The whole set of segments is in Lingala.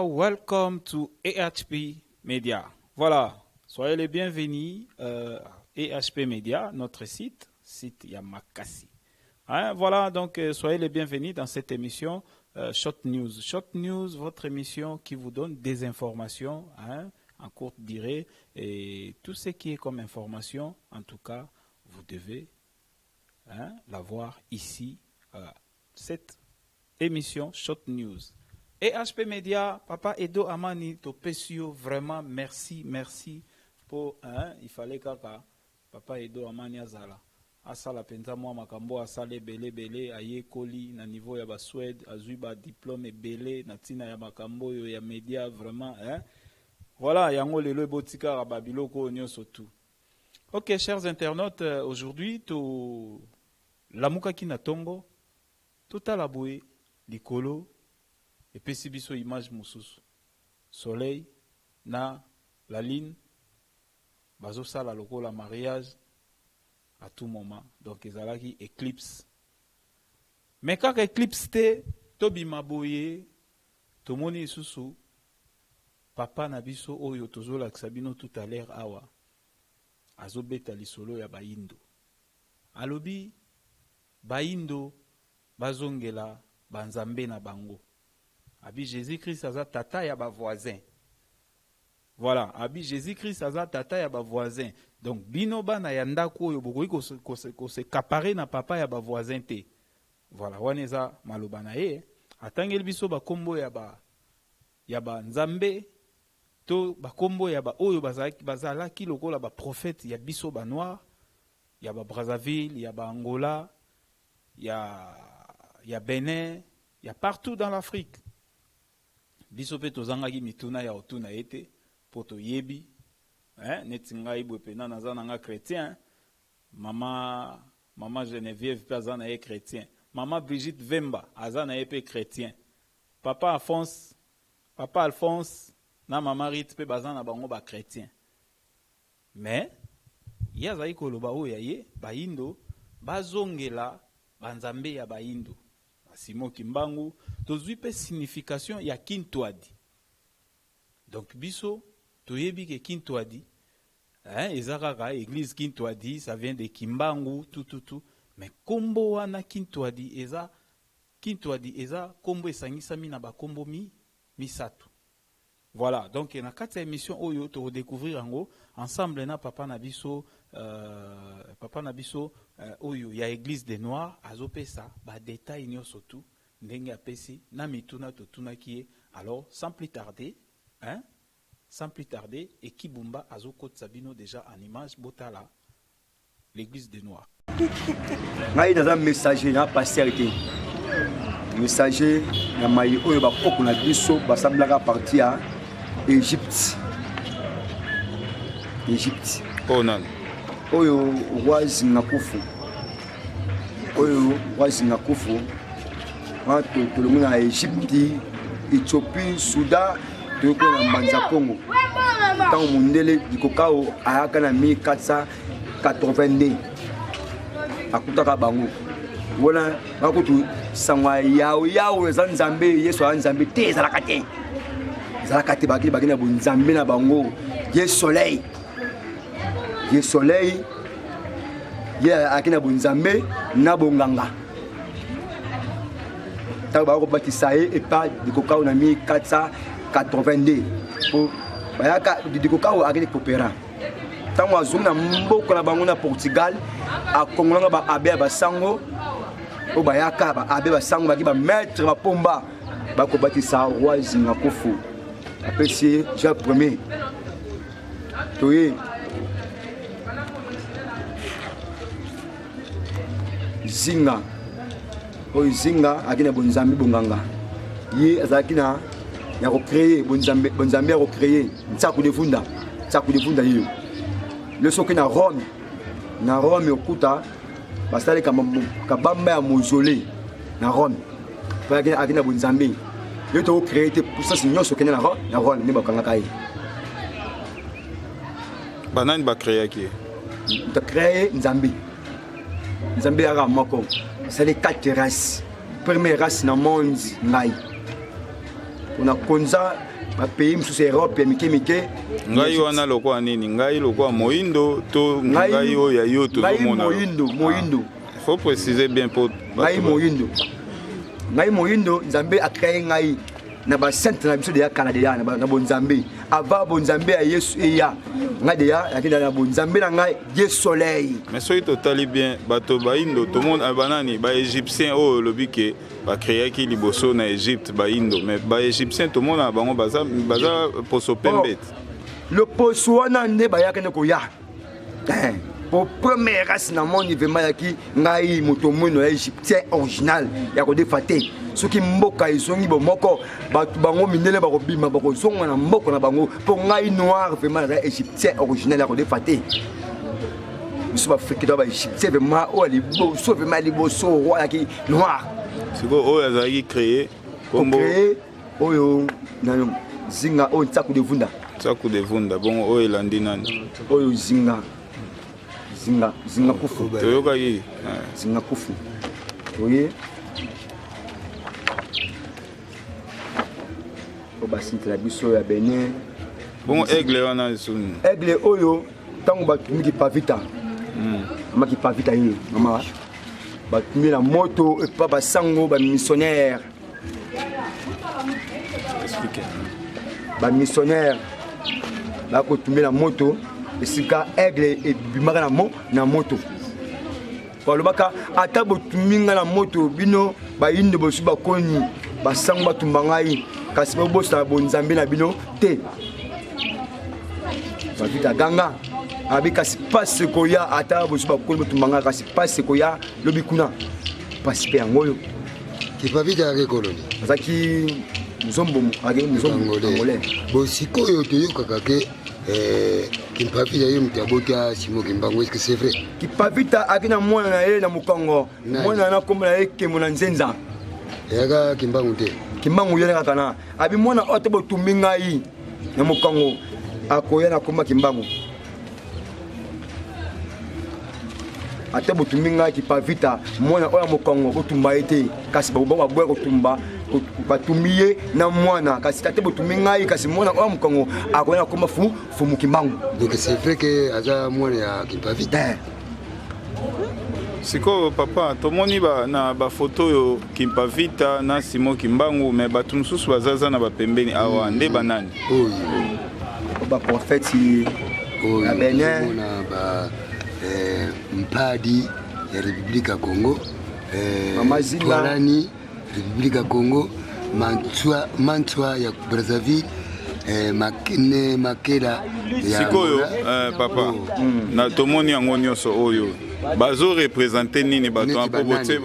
Welcome to EHP Media. Voilà, soyez les bienvenus. EHP Media, notre site, site ya makasi. Hein, voilà, donc soyez les bienvenus dans cette émission Short News. Short News, votre émission qui vous donne des informations, hein, en courte durée. Et tout ce qui est comme information, en tout cas, vous devez, hein, l'avoir ici, cette émission Short News. EHP Media, Papa Edo Amani, topesi yo, vraiment merci, merci pour, hein, il fallait kaka Papa Edo Amani azala. Asala penza mwa makambo, asala ebele ebele, ayekoli na niveau ya ba Suède, azwi ba diplôme ebele na tina ya makambo oyo ya media vraiment, hein. Voilà, yango lelo ebotikaka ba biloko oyo nyonso tout. Ok, chers internautes, aujourd'hui to lamukaki na tongo, totala boye likolo epesi biso image mosusu. Soleil na la lune bazosala lokola mariage à tout moment. Donc ezalaki éclipse. Mais kaka éclipse te, tobima boye, tomoni lisusu papa na biso oyo tozolakisa bino tout à l'heure awa azobeta lisolo ya bayindo. Alobi bayindo bazongela banzambe na bango. Abi Jésus-Christ aza tata ya ba voisin. Voilà, abi Jésus-Christ aza tata ya ba voisin. Donc bino bana ya ndako oyo bokoki kosekaparer na papa ya ba voisin te. Voilà, wana eza maloba na ye. Atangeli biso bakombo ya ba nzambe to bakombo ya ba oyo bazalaki lokola ba prophète ya biso ba noir, ya ba Brazzaville, ya ba Angola, ya Benin, ya partout dans l'Afrique. Biso mpe tozangaki mituna ya kotuna ye te mpo toyebi, hein, neti ngai boye mpena naza na nga chrétien, mama Geneviève mpe aza na ye chrétien, mama Brigitte Vemba aza na ye mpe chrétien, papa Alphonse na mama Rite mpe baza na bango bachrétien. Mais ye azali koloba oyo ya ye bayindo bazongela banzambe ya bayindo. Simon Kimbangu, tozwi mpe signification ya Kintwadi. Donc biso toyebi ke Kintwadi, hein, eza kaka église Kintwadi, ça vient de Kimbangu, tout tout tout. Mais kombo wana Kintwadi, eza Kintwadi, eza kombo esangisami na bakombo misato. Voilà, donc na kati ya émission oyo tokodécouvrir yango ensemble na papa na biso, oyo ya église des Noirs. Azopesa badétail nyonso tu ndenge apesi na mituna totunaki ye. Alors sans plus tarder, hein, sans plus tarder, Ekibumba azokotisa bino déjà en image. Botala l'église des Noirs. Ngai naza messager na pasteur te, messager na mai oyo bakoko na biso basambelaka parti ya Égypte, Égypte. Oyo nani? Oyo roi Zingakufu, oyo roi Zingakufu wana. Tolongi na Égypte, Éthiopie, Soudan, toyoki na Mbanza Congo ntango mondele Dikokao ayaka na 1482, akutaka bango wana. Bakutu sango ya yawe yawe eza Nzambe, Yesu aza Nzambe te, ezalaka te, ezalaka te. Bakili na bonzambe na bango. Ye soleil, ye soleil, ye ayaki na bonzambe na bonganga. Ntango baya kobatisa ye epa Dikokao na 1482, po bayaka Dikokao akende kopera. Ntango azongi na mboka na bango na Portugal, akongolanga baabe ya basango oyo bayaka, baabe basango baki bamaître bapomba, bakobatisa roi Zingakufu, apesi ye Jean Premier. Toye Zinga, oyo Zinga azalaki na bonzambe bonganga. Ye azalaki na ya kocréer bonzambe, bonzambe ya kocréer Nsaku de Vunda, Nsaku de Vunda yeyo. Le soki na Rome, na Rome okuta basali kabamba ya mausolée na Rome, mpo azalaki na bonzambe. Ye tokocréer te, puissance nyonso okende na Rome nde bakangaka ye. Banani bacréaki ye? Moto acréer Nzambe, Nzambe yaka moko, asali quatre races. Première race na monde, ngai mpona konza. Bapays mosusu ya Europe ya mike mike. Ngai wana lokola nini? Ngai lokola moyindo to ngai oyo ya yo tozomona? Moyindo, moyindo. Ah, faut préciser bien po ngai moyindo. Ngai moyindo, Nzambe a créé ngai na ba sainte na biso deya kala deya na bonzambe avant bonzambe ya Yesu eya ngai deya nakenda na bonzambe na ngai Dieu soleil. Mais soki totali bien bato bayindo tomona banani ba égyptien oyo olobi ke ba créaki liboso na Egypte bayindo, mais ba égyptien tomona bango baza baza poso pembe. Oh, le poso wana nde bayaka nde koya po première race na monde vraiment yaki ngai moto mwino ya égyptien original ya kodefa te. Soki mboka ezongi bomoko bato bango mindele bakobima bakozonga na mboka na bango mpo ngai noir vraiment naza égyptien original ya kodefa te. Biso baafrike to baégyptien vraiment oyo ya liboso vraiment ya liboso roi yaki noir. Sikoyo oyo azalaki créé kombo oyo na zinga oyo Nsaku de Vunda. Nsaku de Vunda, bongo oyo elandi nani? Oyo zinga zinga zinga kufu. Toyokaki zinga kufu. Oye oyo basintela biso ya Benin. Bongo aigle wana esuni? Aigle oyo ntango batumiki pavita, mamaki pavita ye mama batumi na moto epa basango bamissionnaire, bamissionnaire bakotumela moto esika aigle ebimaka na mo na moto. Balobaka ata botumi ngai na moto, bino bayindo bosu bakoni basango batumba ngai, kasi bobosana bonzambe na bino te. Bavita ganga abi kasi pasi ekoya, ata bosu bakoni botumba ngai, kasi pasi ekoya lobi kuna pasi mpe yango oyo. Kipavita yake koloni azalaki muzombo, azalaki muzombo angolais. Bon, sikoyo toyokaka ke Kimpavita ye moto abota Simon Kimbangu, est-ce que c'est vrai? Kipavita aki na mwana na ye na mokongo, mwana na kombo na ye Kembo na Nzenza. Eyaka Kimbangu te? Kimbangu ye kaka na abi mwana oyo te botumbi ngai na mokongo akoya na komba Kimbangu. Ata botumbi ngai Kipavita mwana oyo ya mokongo botumba ye te, kasi baboya kotumba, batumbi ye na mwana, kasi ata botumbi ngai, kasi mwana oyo ya mokongo akoya na komba fu Fumu Kimbangu. Donc c'est vrai que aza mwana ya Kimpavita? Sikoyo papa, tomoni ba, na bafoto oyo Kimpavita na Simon Kimbangu, mais bato mosusu bazaza na bapembeni awa nde banani? Oyo baprofeti ya Benin na ba Mpadi ya République ya Congo, Mama Zinga Twalani République ya Congo, Mantswa Mantswa ya Brazzaville, Makene Makela ya sikoyo. Papa, na tomoni yango nyonso oyo bazo représente nini bato mpo botie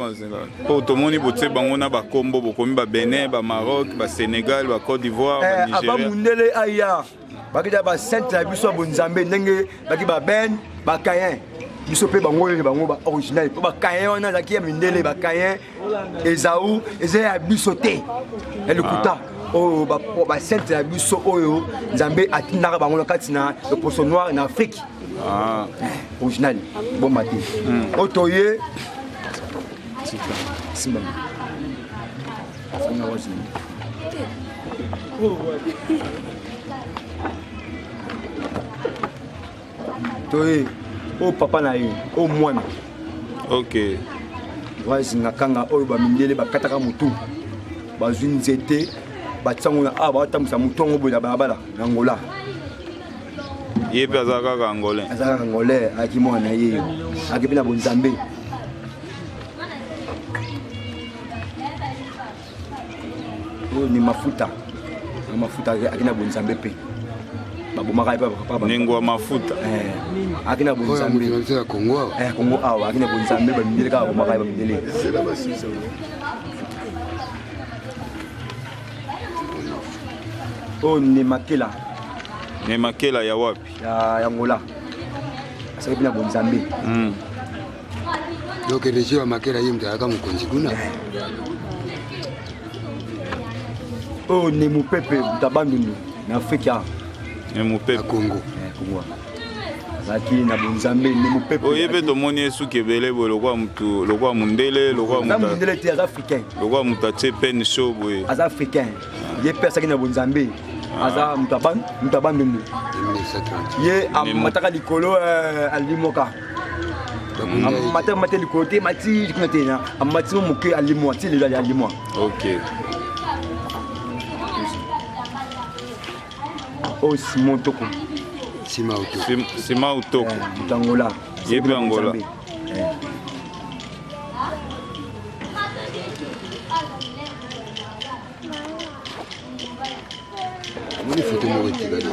mpo tomoni botie bango na bakombo bokomi ba Benin, ba Maroc, ba Sénégal, ba Côte d'Ivoire, ba Nigeria. Aba mundele aya bakita basainte na biso ya bonzambe ndenge baki baben bakayen biso mpe bango oyo bango ba original mpo bakayen wana azalaki ya mindele, bakayen Ezau eza ya biso te, ya lokuta. Oyo basainte na biso oyo Nzambe atindaka bango na kati na loposo noir na Afrique, original bomba te. Oyo toye simba toye oyo papa na ye, oyo mwana. Ok. Wazinga kanga oyo bamindele bakataka motu, bazwi nzete batiango na awa, batambwisa motu yango boye na balabala na Angola. Ye mpe aza kaka angolais? Aza kaka angolais, ayaki mwana na ye, ayaki mpe na bonzambe. Oyo ni mafuta na mafuta, aki na bonzambe mpe babomaka ye papa. Nengo ya mafuta. Aki na bonzambe. Ya Congo awa. Congo awa, aki na bonzambe, bamindele kaka babomaka ye, bamindele. Oyo ni makela. Ne makela ya wapi? Ya Angola, asaki mpe na bonzambe. Donc région ya Makela, ye moto ayaka mokonzi kuna. Oyo ni mopepe moto abandundu na Afrika. Ne mopepe. Na Congo. Congo, azalaki na bonzambe, ni mopepe. Oye mpe tomoni ye suki ebele boye lokola mutu, lokola mundele, lokola aza mundele te, aza africain. Lokola moto atie pene show boye. Aza africain, ye mpe asalaki na bonzambe. Aza moto ya Bandundu. Ye amataka likolo eh, alimoka. Amata amata likolo te mati kuna te amati mo moke alimwa ti lelo alimwa. Ok. Oyo Simon Toko. Simao Toko. Simao Toko. Eh, moto Angola. Ye mpe Angola. Eh. Omoni foto moko etikali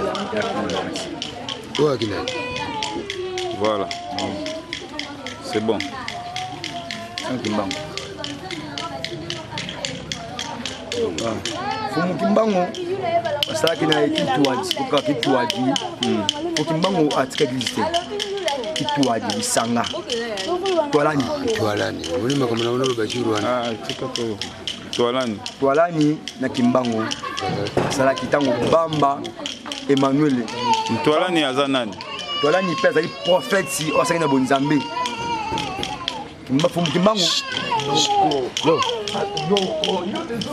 oyo aki nani? Voilà. C'est bon. Kimbangu. Fumu Kimbangu asalaki na ye Kituadi, oka Kituadi. Po Kimbangu atika église te. Kituadi lisanga. Twalani. Twalani. Omoni makambo na wana oloba jour wana. Ah, tika to. Twalani. Twalani na Kimbangu asalaki ntango Bamba Emmanuel. Twalani aza nani? Twalani mpe azali prophète oyo asalaki na bonzambe. Fumu Kimbangu.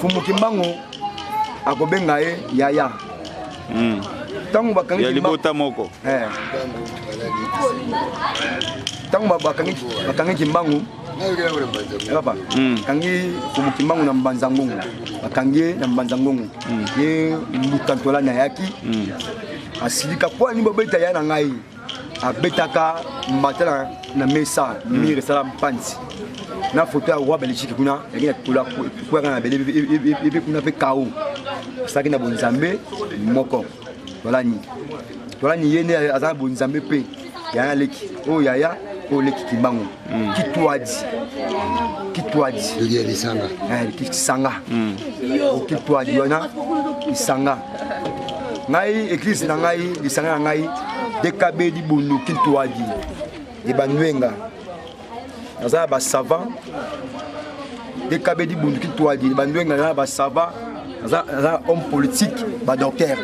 Fumu Kimbangu akobenga ye yaya. Ntango bakangi ya libota moko. Ntango bakangi Kimbangu papa kangi Fumu Kimbangu na Mbanza Ngongo, bakangi ye na Mbanza Ngongo. Ye Mbuta Ntwalani ayaki asilika mpo nini bobeta ya na ngai, abetaka mbata na mesa mire esala mpanzi na foto ya roi Belgique kuna yaki na tola kwaka na bele epe kuna mpe kao asalaki na bonzambe moko. Twalani Twalani ye nde aza na bonzambe mpe yaya leki oyo yaya oyo leki Kimbangu. Kitwadi Kitwadi ya lisanga kisanga Kitwadi wana lisanga ngai église na ngai lisanga na ngai DKB Libundu Kitwadi ebandwenga naza na basavant DKB Libundu Kitwadi ebandwenga naza na basavant naza homme politique badocteur.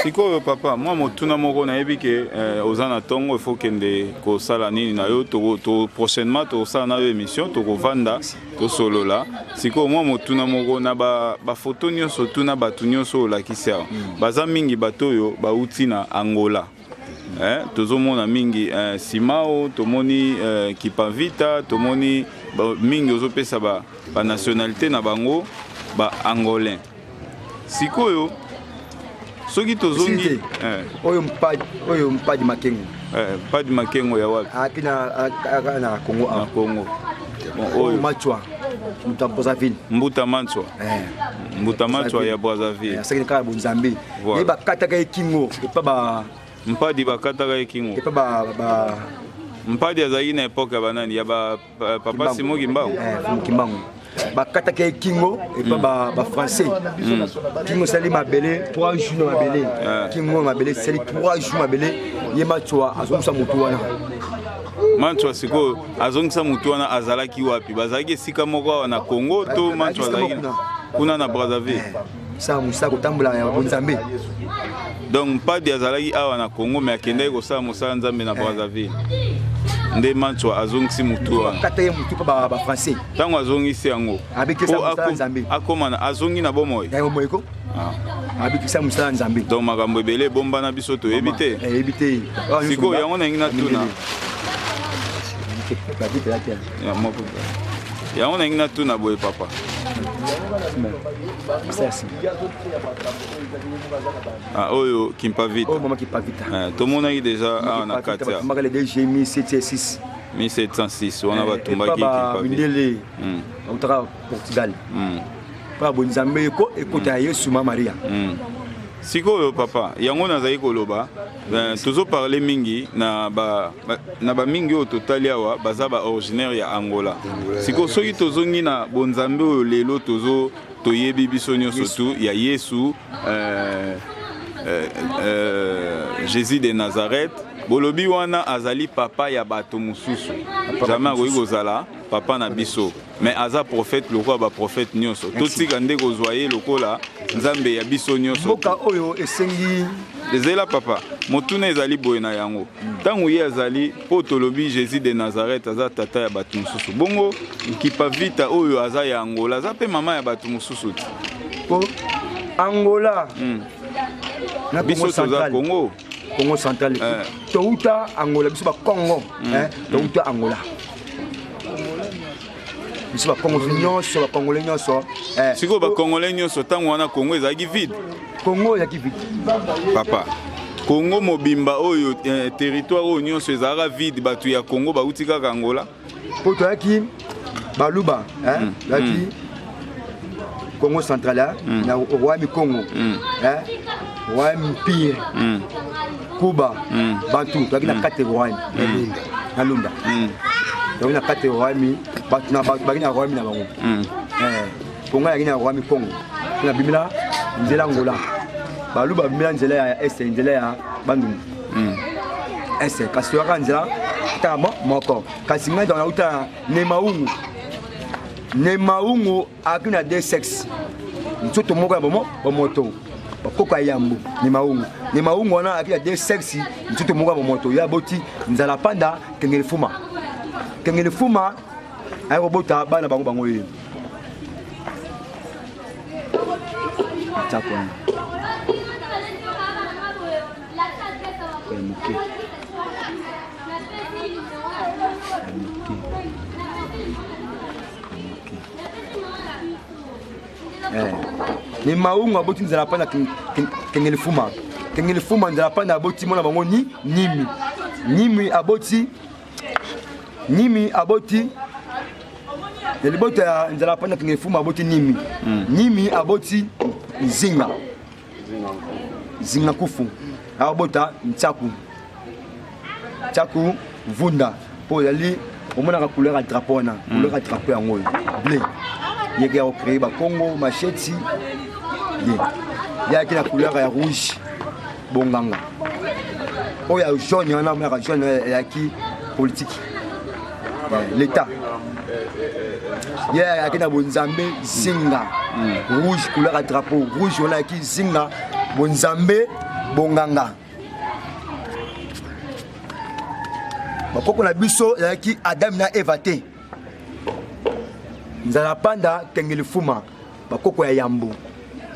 Sikoyo papa, mwa motuna moko nayebi ke oza na ntongo, il faut kende kosala nini na yo to prochainement tokosala na yo émission, tokovanda tosolola. Sikoyo mwa motuna moko na bafoto nyonso tuna bato nyonso olakisi awa, baza mingi bato oyo bauti na Angola. Tozomona mingi Simao, tomoni Kipavita, tomoni mingi ozopesa ba nationalité na bango ba angolais. Sikoyo soki tozongi oyo mpadi, oyo mpadi Makengo. Mpadi Makengo ya wapi? Aki na Congo. Na Congo. Bon, oyo Machwa moto ya Brazzaville. Mbuta Machwa. Mbuta Machwa ya Brazzaville. Asaki kaka bonzambe. Ye bakataka ye kingo epa ba Mpadi bakataka ye kingo. Epa ba Mpadi azalaki na époque ya banani ya ba papa Simon Kimbangu. Kimbangu. Bakataka ye kingo epa ba français. Kingo esali mabele 3 jours na mabele. Kingo mabele esali 3 jours mabele. Ye Machwa azongisa motu wana. Machwa sikoyo azongisa motu wana azalaki wapi? Bazalaki esika moko awa na Congo to Machwa azalaki kuna na Brazzaville? Sala mosala kotambola ya bonzambe. Donc Mpadi azalaki awa na Congo mais akendaki kosala mosala Nzambe na Brazzaville. Nde Machwa azongisi motu wana. Kata ye motu mpo ba français. Ntango azongisi yango, abikisa mosala Nzambe. Akoma na azongi na bomoi. Ya bomoi ko? Abikisa mosala Nzambe. Donc makambo ebele ebomba na biso toyebi te. Yebi te. Sikoyo yango nalingi natuna. Yango nalingi natuna boye papa. Ah, oyo Kimpavita. Oyo mama Kimpavita. Tomonaki déjà awa na kati ya. Batumbaka le DG 1706. 1706 wana batumbaki Kimpavita. Mindele. Bautaka Portugal. Pa bonzambe ko ekota ya Yesu ma Maria. Sikoyo papa, yango nazali koloba, tozoparle mingi na ba na ba mingi oyo totali awa baza ba originaire ya Angola. Sikoyo soki tozongi na bonzambe oyo lelo tozo toyebi biso nyonso tu ya Yesu, Jésus de Nazareth, bolobi wana azali papa ya bato mosusu. Jamais akoki kozala papa na biso. Mais aza prophète lokola ba prophète nyonso. Totika nde kozwa ye lokola Nzambe ya biso nyonso. Mboka oyo esengi ezela papa, motuna ezali boye na yango. Ntango ye azali po tolobi Jésus de Nazareth aza tata ya bato mosusu. Bongo Kipavita oyo aza ya Angola, aza pe mama ya bato mosusu te. Po Angola na Biso Congo toza central. Congo. Congo central. Touta Angola, biso bakongo, eh, touta Angola, biso bakongo nyonso, bakongole nyonso, eh. Sikoyo bakongolais nyonso, ntango wana Congo ezalaki vide? Congo ezalaki vide. Papa, Congo mobimba oyo, territoire oyo nyonso ezalaka vide, bato ya Congo bauti kaka Angola? Mpo toyaki baluba, eh, toyaki Congo central, eh, na royaume Congo, eh, royaume empire Kuba, Bantu. Toyaki na kati royaume na Lunda, toyaki na kati royaume, bato na bato baki na royaume na bango. Eh, Kongo ayaki na royaume Congo, mpo nabimela nzela Angola. Baluba babimela nzela ya est, nzela ya Bandundu est, kasi toyaka nzela taka moko. Kasi ngai ntango nauta na Nemaungu, Nemaungu ayaki na deux sexe, nzoto moko ya bomo bomoto. Bakoko ya yambo Nemaungu, Nemaungu wana ayaki na deux sexe, nzoto moko ya bomoto. Ye aboti Nzala Panda, Kengele Fuma. Kengele Fuma aye kobota bana bango, bango ye tiako wana ya moke, ya moke, ya moke. Eh. Ni Maungu aboti Nzala Panda, Kengele Fuma. Kengele Fuma, Nzala Panda aboti mwana bango ni Nimi. Nimi aboti, Nimi aboti na libota ya Nzala Panda, Kengele Fuma aboti Nimi. Nimi aboti Nzinga, Zinga Kufu abota Ntsaku, Ntsaku Vunda, mpo ezali omonaka couleur ya drapeau wana, couleur ya drapeau yango oyo bleu. Yeke ya kocréer bakongo macheti, ye yaki na couleur ya rouge bonganga. Oyo ya jaune wana, omonaka jaune eyaki politique, l'état. Ye ayaki na bonzambe Zinga rouge, couleur ya drapeau rouge wana ayaki Zinga bonzambe bonganga. Bakoko na biso ezalaki Adam na Eva te. Nzala Panda, Kengeli Fuma, bakoko ya yambo.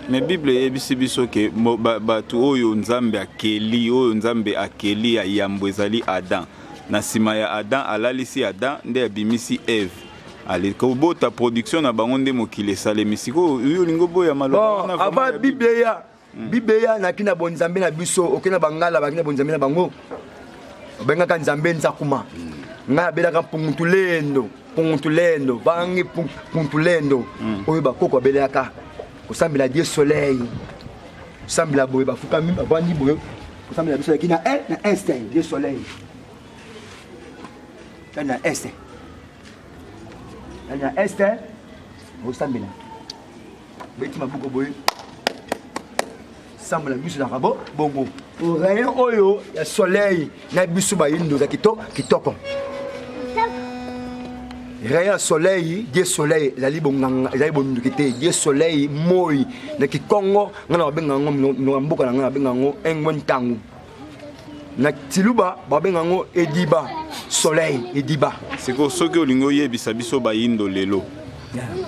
Mais Bible eyebisi biso ke bato oyo Nzambe akeli, oyo Nzambe akeli ya yambo ezali Adam. Na nsima ya Adam, alalisi Adam nde abimisi Eve, ale kobota production na bango nde mokili esalemi. Sikoyo oyo olingi oboya maloba Bon, wana vraiment avant ya Bible ya Bible ya naki na bonzambe na biso, oke na bangala baki na bonzambe na bango, babengaka Nzambe Nzakuma. Ngai abelaka Mpungutu-Lendo, Mpungutu-Lendo vangi, Mpungutu-Lendo oyo bakoko babelaka kosambela Dieu soleil, kosambela boye, bafukami, bavandi boye, kosambela. Biso yaki na na est, Dieu soleil tali na est, tali na est, osambela, beti maboko boye, sambola biso ezalaka bo bongo. Rayon oyo ya soleil na biso bayindo eza kitoko. Rayon ya soleil, Dieu soleil, ezali bonganga, ezali bonduki te. Dieu soleil, moi na kikongo ngai na babenga yango, minoko ya mboka na ngai babenga yango engwe ntangu, na tiluba babenga yango ediba, soleil ediba. Sikoyo soki olingi oyebisa biso bayindo lelo,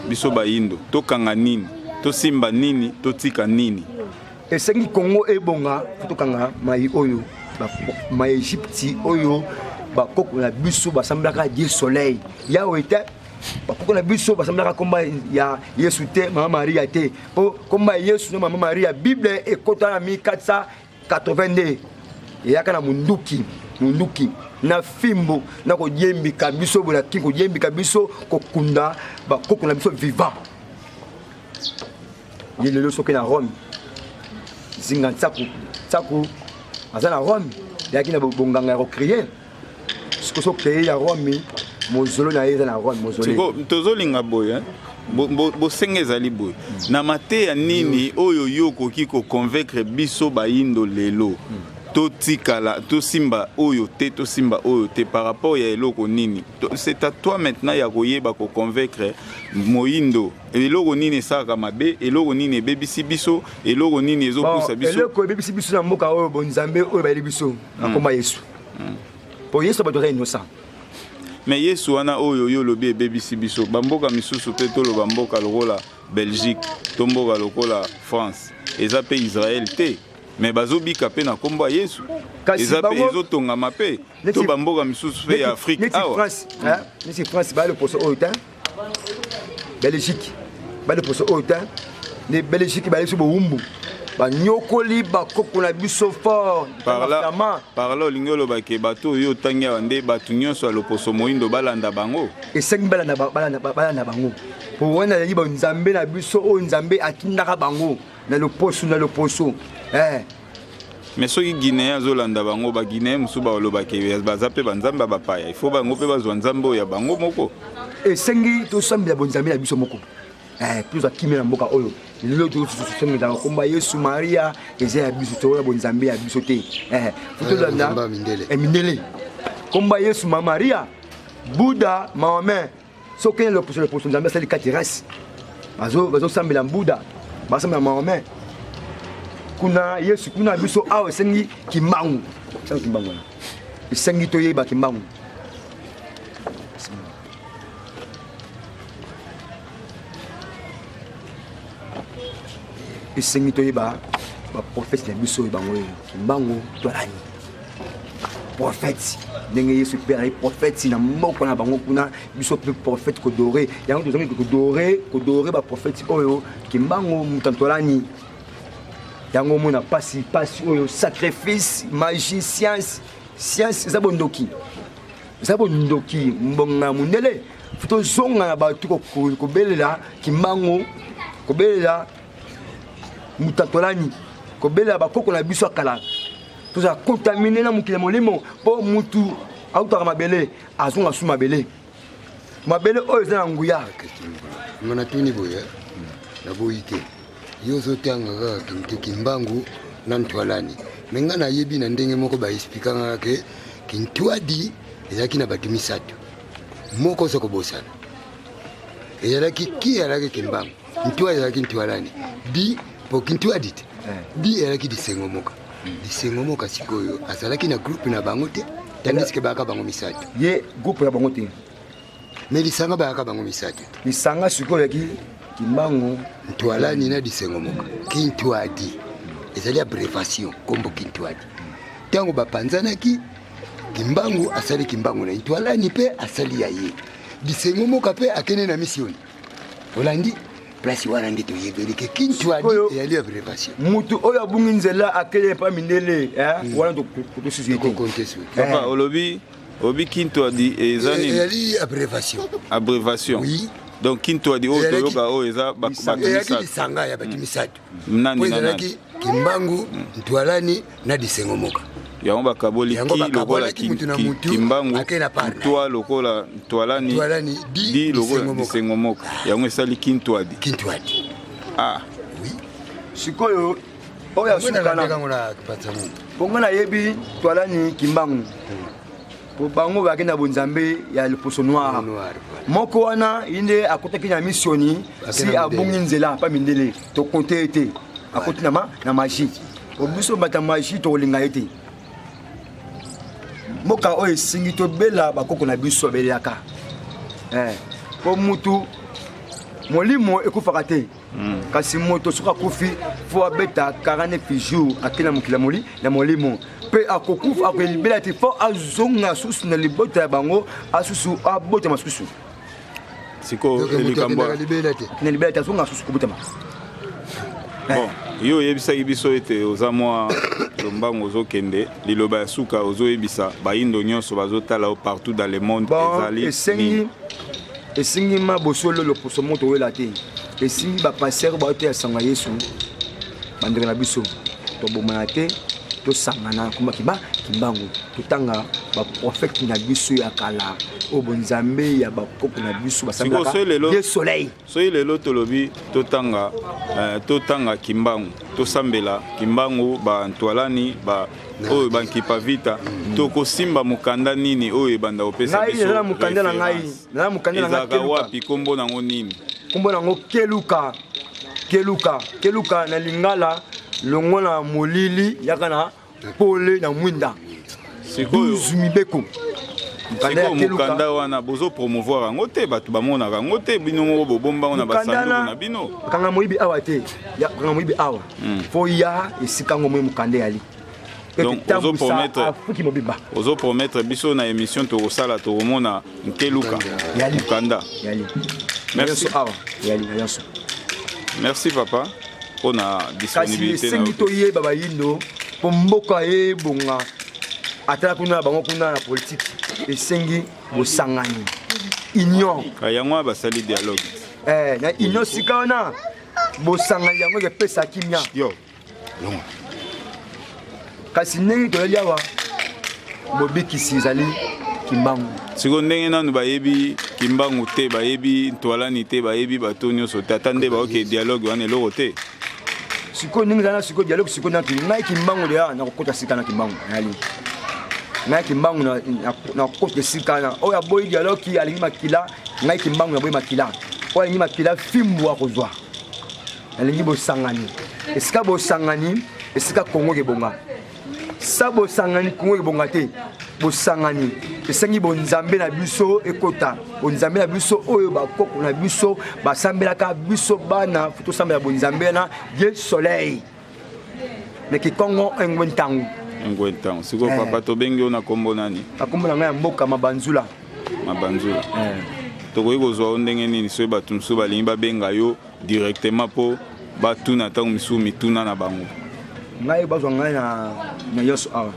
biso bayindo tokanga nini, tosimba nini, totika nini? Esengi Kongo ebonga, fo tokanga mai oyo ma Egypte oyo bakoko na biso basambelaka Dieu soleil Yawe te. Bakoko na biso basambelaka komba ya Yesu te, Mama Maria te, mpo komba ya Yesu na Mama Maria, Bible ekota na 1482, eyaka na munduki, munduki na fimbo na kodiembika biso bolaki, kodiembika biso, kokunda bakoko na biso vivant. Ye lelo soki na Rome, Zinga Ntsaku, Ntsaku aza na Rome, eyaki na bonganga ya kocréer. Sikoyo so créer ya Rome, mozolo na ye eza na Rome, mozole. Siko tozolinga boye, hein? Bosenga ezali boye: na mateya nini oyo yo okoki koconvaincre biso bayindo lelo totikala, tosimba oyo te, tosimba oyo te, par rapport ya eloko nini? C'est à toi maintenant ya koyeba koconvaincre moyindo eloko nini esalaka mabe, eloko nini ebebisi biso, eloko nini ezopusa biso. Eloko ebebisi biso na mboka oyo, bonzambe oyo bayeli biso na komba Yesu, po Yesu bato aza innocent. Mais Yesu wana oyo yo olobi ebebisi biso, bamboka misusu mpe, toloba mboka lokola Belgique to mboka lokola France, eza mpe Israël te, mais bazobika mpe na nkombo ya Yesu. Kasi eza mpe ezotongama mpe to bamboka misusu mpe ya Afrique neti awa. France, hein, neti France baya loposo oyo te, Belgique baya loposo oyo te. Ne Belgique baya biso bowumbu, banyokoli bakoko na biso fort. Par là, Flamand. Par là olingi oloba ke bato oyo otangi awa nde bato nyonso ya loposo moyindo balanda bango? Esengi balanda bango, po wana ezali banzambe na biso oyo Nzambe atindaka bango na loposo na loposo. Mais soki Guinéen azolanda bango, Baguinéen mosusu balobaka baza mpe banzambe ya bapaya, il faut bango mpe bazwa nzambe oyo ya bango moko. Esengi tosambela bonzambe na biso moko, tozwa kimia na mboka oyo. Lelo tosambelaka komba Yesu, Maria, eza ya biso, toyola bonzambe ya biso te. Faut tolanda Nzambe ya mindele. Mindele, komba Yesu, ma Maria, Buddha, Mahomet. Soki okende loposo, loposo Nzambe asali kati race, bazosambela Buddha, basambela Mahomet kuna, Yesu kuna. Biso awa esengi Kimbangu, esengi Kimbangu wana, esengi toyeba Kimbangu. Esengi toyeba baprofete na biso oyo bango oyo Kimbangu, Twalani, prophète ndenge Yesu mpe azali prophète na mboka na bango kuna. Biso mpe prophète kodore yango, tozangi kodore baprophète oyo Kimbangu, moto Antolani. Yango omona pasi, pasi oyo, sacrifice, magie, science. Science eza bondoki, eza bondoki, mbonga ya mondele. Faut tozonga na bato kobelela Kimbangu, kobelela motatolani, kobelela bakoko na biso ya kala. Tozala contaminé na mokili ya molimo, mpo mutu autaka mabele, azonga su mabele. Mabele oyo eza na nguya. Nga natuni boye, naboyi te, yo ozotanga kaka kintu Kimbangu na Ntwalani, mais nga nayebi na ndenge moko baexplikanga ke Kintwadi ezalaki na bato misato. Moko oza kobosana, ezalaki ki? Ezalaki Kimbangu, Ntwa ezalaki Ntwalani, di po Kintwadi te, di ezalaki Disengo Moka. Disengo Moka sikoyo azalaki na groupe na bango te, tandis ke bayaka bango misato. Ye groupe na bango te. Mais lisanga bayaka bango misato. Lisanga sikoyo yaki Kimbangu, Ntwalani na Disengo Moka. Kintwadi ezali abréviation, nkombo Kintwadi. Ntango bapanzanaki, Kimbangu asali Kimbangu na ye, Ntwalani mpe asali ya ye, Disengo Moka mpe akende na misioni. Olandi place wana nde toyebeli ke Kintwadi Sikoyo- ezali abréviation. Mutu oyo abungi nzela akei epa mindele, wana tosusu ye te. Tokokonte soki Papa, olobi Kintwadi eza nini? Ezali abréviation. Abréviation. Oui. Donc Kintwadi oyo toyoka oyo eza bato Ezalaki misato. lisanga ya bato misato. Nani Po na nani? ezalaki Kimbangu, Ntwalani na Disengo Moka. Yango bakaboli Yango ki lokola bakabolaki mutu na mutu, Kimbangu, ake na part na ye. Ntwa lokola Ntwalani, Ntwalani, di di lokola Disengo Moka. Disengo Moka. Yango esali Kintwadi. Kintwadi. Ah. Oui. Sikoyo oyo asukana Yango na Patsamungu. Mpo ngai nayebi Twalani, Kimbangu, po bango bazalaki na bonzambe ya loposo noir. Noir, voilà. Moko wana ye nde akotaki na misioni, si na abungi mindele. nzela pa mindele, tokonte ye te, akoti na magie. Po biso bato ya magie tokolinga ye te. Mboka oyo esingi tobela bakoko na biso babelelaka. Po mutu molimo ekufaka te, kasi moto soki akufi, faut abeta 49 jours, akei na mokili ya molimo, mpe akokufa, akolibela te, faut azonga susu na libota ya bango, asusu abotama susu. Sikoyo Donc moto likambo akendaka libela te. Na libela te, azonga susu kobotama. Bon, yo oyebisaki biso ete oza mwa lombango, ozokende. Liloba ya suka ozoyebisa bayindo nyonso bazotala yo partout dans le monde Bon, ezali esengi nini? Esengi ma bosolo, loposo moto oyela te. Esengi bapaster baoteya sango ya Yesu. Bandeko na biso, tobomana te, tosangana komba Kimbangu, totanga baprofete na biso ya kala oyo bonzambe ya bakoko na biso basambelaka. Sikoyo, Dieu soleil. Soki lelo tolobi totanga Kimbangu, tosambela Kimbangu, Bantwalani, ba oyo bankipa vita, tokosimba mokanda nini oyo ebanda kopesa Ngai biso naza na mokanda na ngai. référence? Naza na mokanda na ngai. Ezalaka Keluka. wapi? Nkombo nango nini? Nkombo nango Keluka, Keluka, Keluka na lingala, longwa na molili yaka na pole na mwinda. Sikoyo 12 mibeko. Mokanda ya Sikoyo Keluka. mokanda wana bozo promouvoir yango te, bato bamonaka yango te, bino moko bobomba yango na Mokanda basanduku na na bino. Kanga moyibi awa te, ya kanga moyibi awa. Fo ya esika ngo moyi mokanda yali. Donc, ozo promettre- Afriki mobimba. Ozo promettre biso na émission tokosala, tokomona Nkeluka Yali. mokanda. Yali. Merci. Nyonso awa yali na nyonso. Merci papa mpona Kasi disponibilité na esengi yo. toyeba bayindo mpo mboka ebonga, atala kuna na bango kuna na politike, esengi bosangani, union. Ah, yango wana basali dialogue. Eh, na union sika wana bosangani yango ekepesa kimia. Yo longa. Kasi ndenge toyeli awa, bobikisi ezali Kimbangu. Sikoyo ndenge nanu bayebi Kimbangu te, bayebi Ntwalani te, bayebi bato nyonso te, ata nde baoke dialogue wana eloko te. Sikoyo ndenge ezali na sikoyo dialogue, sikoyo natu ngai Kimbangu deya nakokota sika na Kimbangu nayali ngai Kimbangu nakokota esika na oyo aboyi dialogue, alingi makila. Ngai Kimbangu naboyi makila. Oyo alingi makila, fimbu akozwa. Nalingi bosangani. Esika bosangani, esika Kongo kebonga. Sa bosangani, Kongo kebonga te. Bosangani esengi bonzambe na biso ekota, bonzambe na biso oyo bakoko na biso basambelaka. Biso bana fo tosambela bonzambe na Dieu soleil me kikongo engwe ntango. Engwe ntango. Sikoyo Eh. papa, tobengi yo na nkombo nani? Bakombo na ngai ya mboka, Mabanzula. Mabanzula. Eh. Tokoki kozwa yo ndenge nini soki bato mosusu balingi babenga yo directement mpo batuna ntango misusu mituna na bango? Ngai bazwa ngai na nyonso awa.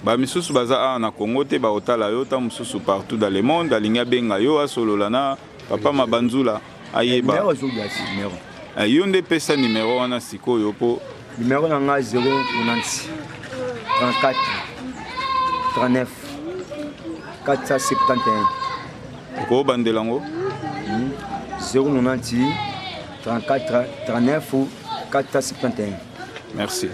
Bamisusu baza awa na Congo te, baotala yo ntango mosusu partout dans le monde, alingi abenga yo, asolola na papa Mabanzula, ayeba. Numero ezobia si numero. Eh, yo nde pesa numero wana sikoyo mpo Numero na ngai 090 34 39 471. Okobandela yango. 090 34 39 471. Merci.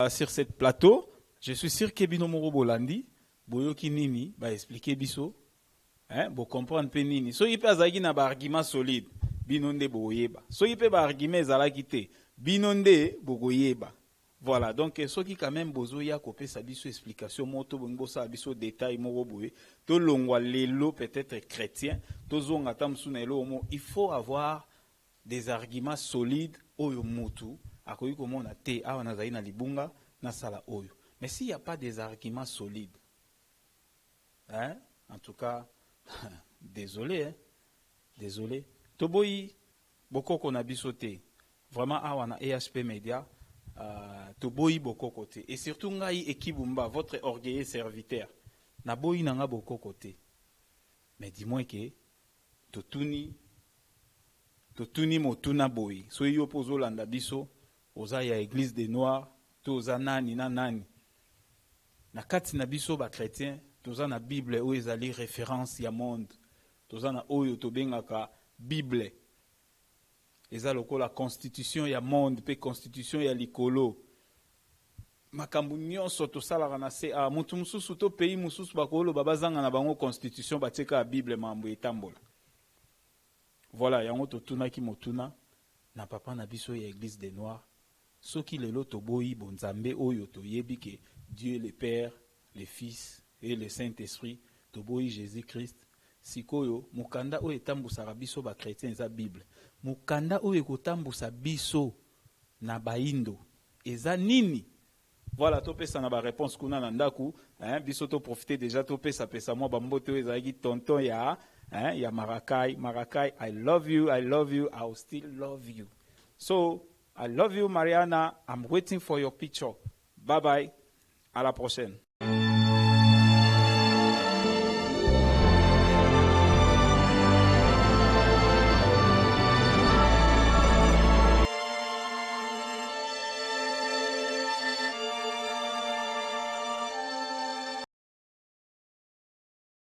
Sur cette plateau, je suis sûr que bino moko bolandi, boyoki nini ba expliquer biso, hein, bo comprendre pe nini. Soki pe azalaki na ba argument solide, bino nde boyeba. Soki pe ba argument ezalaki te, bino nde bokoyeba. Voilà, donc soki quand même bozoya kopesa biso explication moko to bongi bosala biso détail moko boye, tolongwa lelo peut-être chrétien, tozonga ata mosusu na eloko moko, il faut avoir des arguments solides oyo mutu akoki komona te awa nazali na libunga, nasala oyo. Mais s'il y a pas des arguments solides, hein, en tout cas, désolé, hein, désolé. Toboyi bokoko na biso te. Vraiment awa na EHP Media, toboyi bokoko te. Et surtout ngai Ekibumba, votre orgueilleux serviteur, naboyi nanga bokoko te. Mais dis-moi que totuni motuna boye. Soki yo mpo ozolanda biso, oza ya église des Noirs, to oza nani na nani. Na kati na biso ba chrétien, toza na Bible oyo ezali référence ya monde. Toza na oyo tobengaka Bible. Eza lokola constitution ya monde pe constitution ya likolo. Makambo nyonso tosalaka na se a motu mosusu to pays mosusu bakoloba bazanga na bango constitution, batieka ya Bible, mambo etambola. Voilà, yango totunaki motuna na papa na biso ya église des Noirs. Soki lelo toboyi bonzambe oyo toyebi ke Dieu le Père, le Fils et le Saint-Esprit, toboyi Jésus-Christ, sikoyo mokanda oyo etambusaka biso ba chrétien eza Bible. Mokanda oyo ekotambusa biso na baindo eza nini? Voilà, topesa na ba réponse kuna na ndaku, hein, biso to profiter déjà topesa pesa mwa bambote oyo ezalaki tonton ya, hein, ya Marakai. Marakai, I love you, I love you, I will still love you. So, I love you, Mariana. I'm waiting for your picture. Bye bye. À la prochaine.